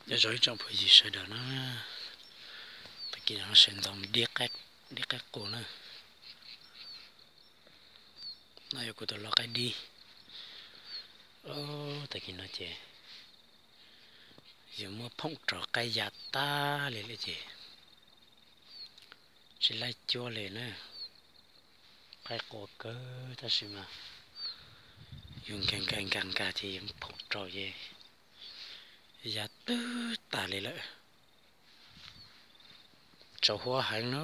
Nyob zoo ib tsoom phooj ywg sawv daws na, tag kis no sawv ntxov mus dib qaib qus na. No yog kuv tus lau qaib dib. Tag kis no ces yus muab phoom rau qaib ya tag li lawm ces tsis laib cuab li na. Qaib qua kawg tab sis mas yus nkag nkag nkag nkag ces yus phoom rau ces ya twb tas li lawm. Tsaus huab heev na.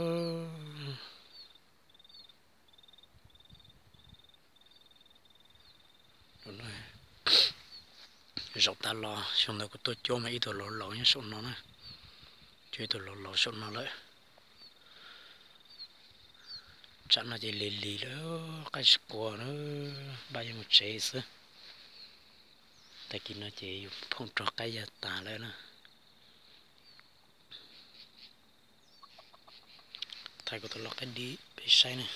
Zaum tas los xyoo ntawd kuv tuaj cuab mas ib tug laus laus nyob saum no na, cuab ib tug laus laus saum no lawm. Tsam no ces lig lig lawm, qaib tsis qua na, npaj yuav mus tsev xwb. Tag kis no ces yus phoom rau qaib ya tas lawm na. Thaij kuv tus lau qaib dib peb saib na.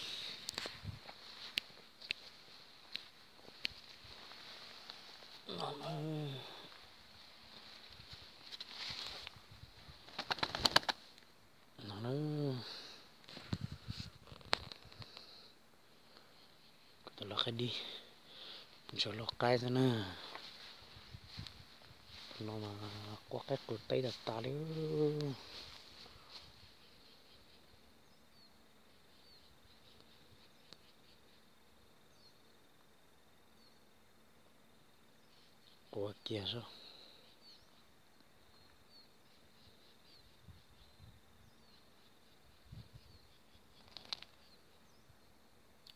No, kuv tus lau qaib dib, ntsuag lau qaib xwb na. No mas qua qaib qus teb tas tas li. Qua kiag sub.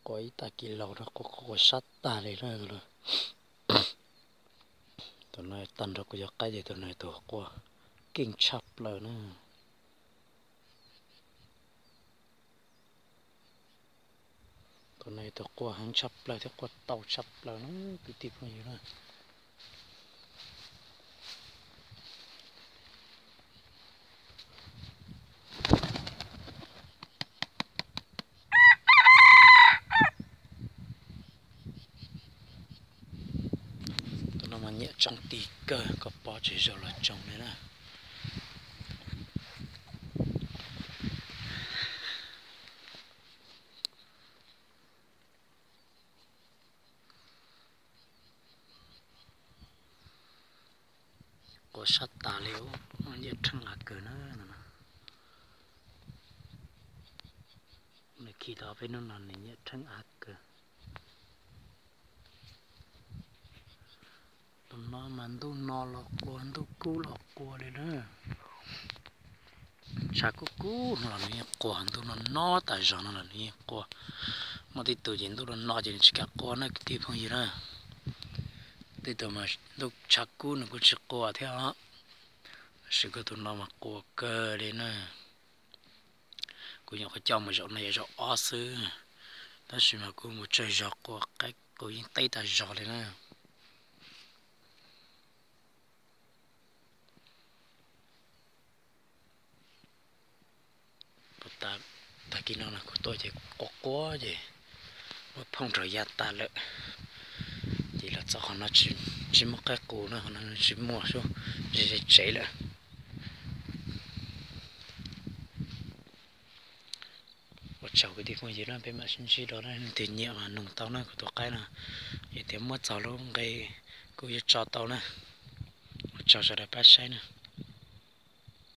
Qua ib tag kis laus no qua qua sab tag li na. Tus no tag nrho kuv cov qaib ces tus no tus qua keej tshaj plaws na. Tus no tus qua heev tshaj plaws thiab qua tau tshaj plaws na kwv tij phooj ywg na. Tus no mas nyiam tsoo ti kawg, koj pom tsis zoo los tsoo li na. Qua sab tas li, nyiam rheeb av kawg na. Nws khi tau peb hnub no nws nyiam rheeb av kawg. Tus no mas ntuj no los qua, ntuj kub los qua li na. Tshav kub kub no los nws yeej qua, ntuj no no tas zog no los nws yeej qua. Muaj tej tus ces ntuj no no ces nws tsis kam qua na kwv tij phooj ywg na. Tej tus mas ntuj tshav kub nws kuj tsis qua thiab os. Tab sis koj tus no mas qua kawg li na. Kuv nyuam qhuav coj mus zaum no yog zaum ob xwb, tab sis mas kuv mus tsawg zog qua qaib qus yeej teb tas zog li na. Tag kis no kuv tuaj ces qua qua ces muab phooj rau ya tas lawm, ces los txog qhov no tsis muaj qaib qus na, qhov no tsis muaj, ze ze tsev lawm. Ua tsaug kwv tij phooj ywg na, peb mam sib ntsib dua na, leej twg nyiam mas nug tau na, kuv tus qaib no yog tias muab txog lub nqe kuj yuav tso tau na. Ua tsaug sawv daws pab saib na.